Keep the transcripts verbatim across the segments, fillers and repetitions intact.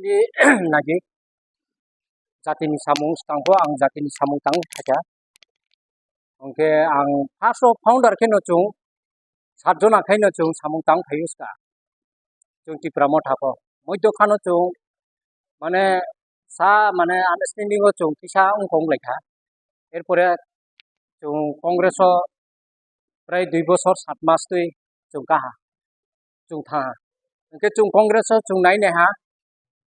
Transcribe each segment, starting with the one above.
Actually, nagi jatini samung tangbo ang jatini samung tang khaja. Hwnkhe ang first of founder kheno chwng sat jona khaino chwng samung tang phaio ska. Chwng Tipra Motha ko. Moidokha no chwng mane sa mane understanding o chwng kisa wngkha wnglaikha. Erpore chwng Congress o prai dui bosor sat mas twi chwng kaha, chwng thaha. Hwnkhe chwng Congress o chwng nai naiha,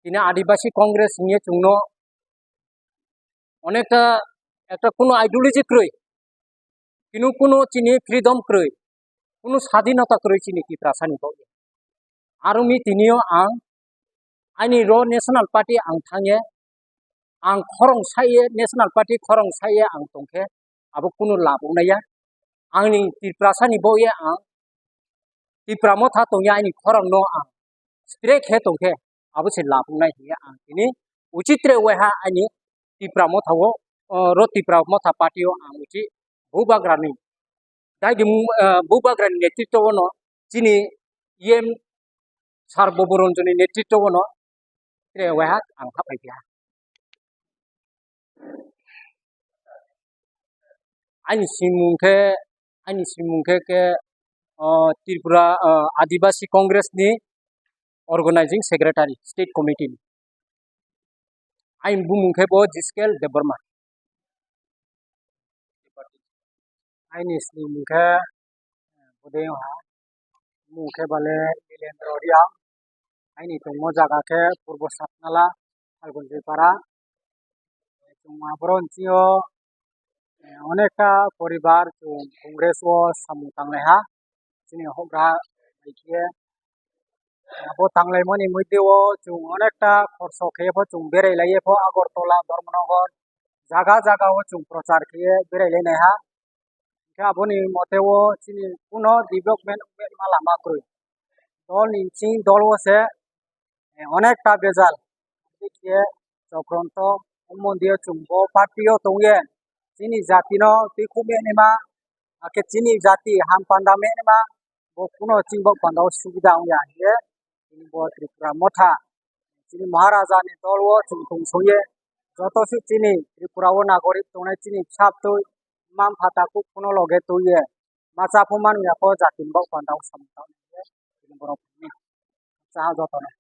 tini Adibasi Congress hwnwi chwngno onekta ekta kuno ideology kwrwi, kunu kuno chini freedom kwrwi, kuno sadinota kwrwi chini Tiprasani bagwi. Aro mi tinio ang aini ro National Party ang thangye, ang khorong saye, National Party khorong saye ang tongkhe, abo kunu lab wngnaiya. Angni Tiprasani bagwi ang Tipra Motha tongya aini khorang no ang stre khe tongkhe abo se lab wngnai hiya ang tini uchitre waiha aini Tipra Motha o, o, ro Tipra Motha party o ang uchi bubagrani dai di, eh, bubagrani netritwo no chini E M sar Boboronjoni netritwo no tre waiha ang hapai kha. Aini simung khe, aini simung khe, khe, o, Tripura, o, Adibasi Congress ni Organizing Secretary, State Committee ni. Aini bumung khe bo Jiskel Debbarma. Aini simung khe, Budeyong ha. Mung khe bale Nilendra Reang. Aini tongmo jaga khe Purbo Satnala, Phalgunjoi Para. Chwng aboroni bisingo, eh, onekta poribar chwng Congress o samung tanglaiha. Chini hokra bai khe abo tanglaimani moddhe o chwng onekta khorso khe pho chwng berai lai pho Agartala, Dharmanagar jaga jaga o chwng prochar khe berai lai naiha. Hwnkhe aboni mote o chini kuno development wngma lama kwrwi. Dol ni bising dol o se, eh, onekta bejal. Hwnkhe chokronto mondir o chwng bo party o tongye chini jati no twi khum ya nima, hakhe chini jati ham panda me nima, bo kuno chini bo panda o subida wngya hiye. Chini bo Tripura Motha, chini Maharaja ni dol o chwng tong songye, joto se chini Tripura o nagorik tongnai chini bwsa bwtwi, mma mpha takhuk kuno loge twiye, ma cha phu manwi ya pho jati ni bo panda o samung tang chini borok ni cha joto no.